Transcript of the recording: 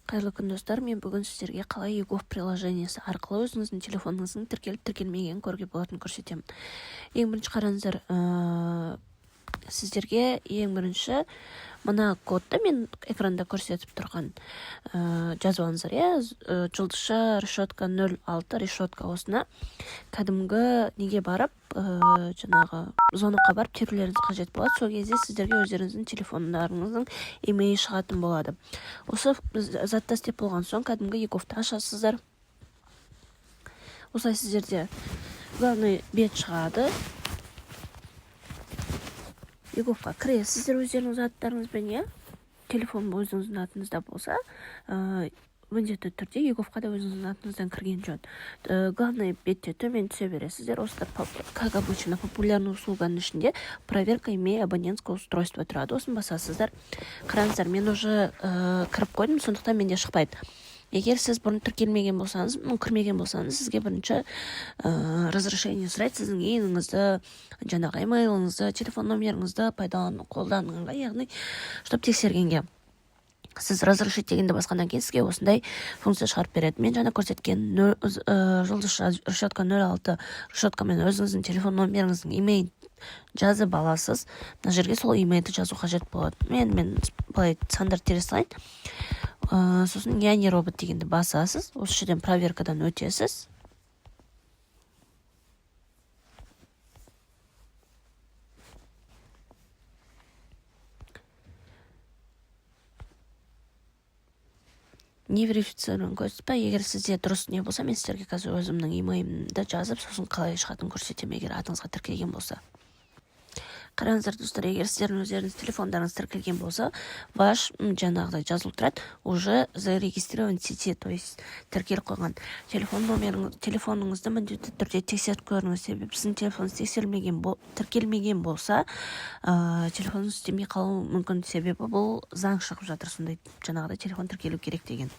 Қайырлы күн, достар! Мен бүгін сіздерге қалай eGov приложениесі арқылы өзіңіздің телефоныңыздың тіркеліп, тіркелмегенін көруге болатынын көрсетемін. Ең бірінші қараңыздар, сіздерге ең бірінші мына кодты, мен экранда көрсетіп тұрған, жазып алыңыздар, иә, жұлдызша решетка 06 решетка. Осыны кәдімгі неге барып, жаңағы звонокқа барып терулеріңіз қажет болады. Сол кезде сіздерге өздеріңіздің телефондарыңыздың IMEI шығатын болады. Осы затты істеп болған соң, кәдімгі eGov-ты ашасыздар. Осылай сіздерде главный бет шығады. eGov-қа кіресіздер өздеріңіздің аттарыңызбен, иә. Телефон өзіңіздің атыңызда болса, міндетті түрде eGov-қа да өзіңіздің атыңыздан кірген жөн. Главный бетте төмен түсе бересіздер. Осында, как обычно, популярный услуганың ішінде проверка IMEI абонентского устройства тұрады. Осыны басасыздар. Қараңыздар, мен уже кіріп қойдым, сондықтан менде шықпайды. Егер сіз бұрын тіркелмеген болсаңыз, ну, кірмеген болсаңыз, сізге бірінші разрешение сұрайды: сіздің ИИН-іңізді, жаңағы емейліңізді, телефон номеріңізді пайдалану, қолданғанға, яғни чтобы тексергенге. Сіз «разрешить» дегенді басқаннан кейін сізге осындай функция шығарып береді. Мен жаңа көрсеткен жұлдызша решетка 06 решеткамен өзіңіздің телефон номеріңіздің IMEI жазып аласыз. Мына жерге сол IMEI-ді жазу қажет болады. Мен былай сандар тере салайын. Сосын «Я не робот» дегенді басасыз. Осы жерден проверкадан өтесіз. Не верифицирован көрдіңіз ба? Егер сізде дұрыс не болса, мен сіздерге қазір өзімнің IMEI-імді жазып, сосын қалай шығатынын көрсетемін, егер атыңызға тіркелген болса. Қараңыздар, достар, егер сіздердің өздеріңіз телефондарыңыз тіркелген болса, ваш жаңағыдай жазылып тұрады, уже зарегистрирован в сети, то есть тіркеліп қойған. Телефон номеріңіз, телефоныңызды міндетті түрде тексеріп көріңіз, себебі сіздің телефоныңыз тексерілмеген, тіркелмеген болса, телефоныңыз істемей қалуы мүмкін, себебі бұл заң шығып жатыр сондай, жаңағыдай телефон тіркелу керек деген.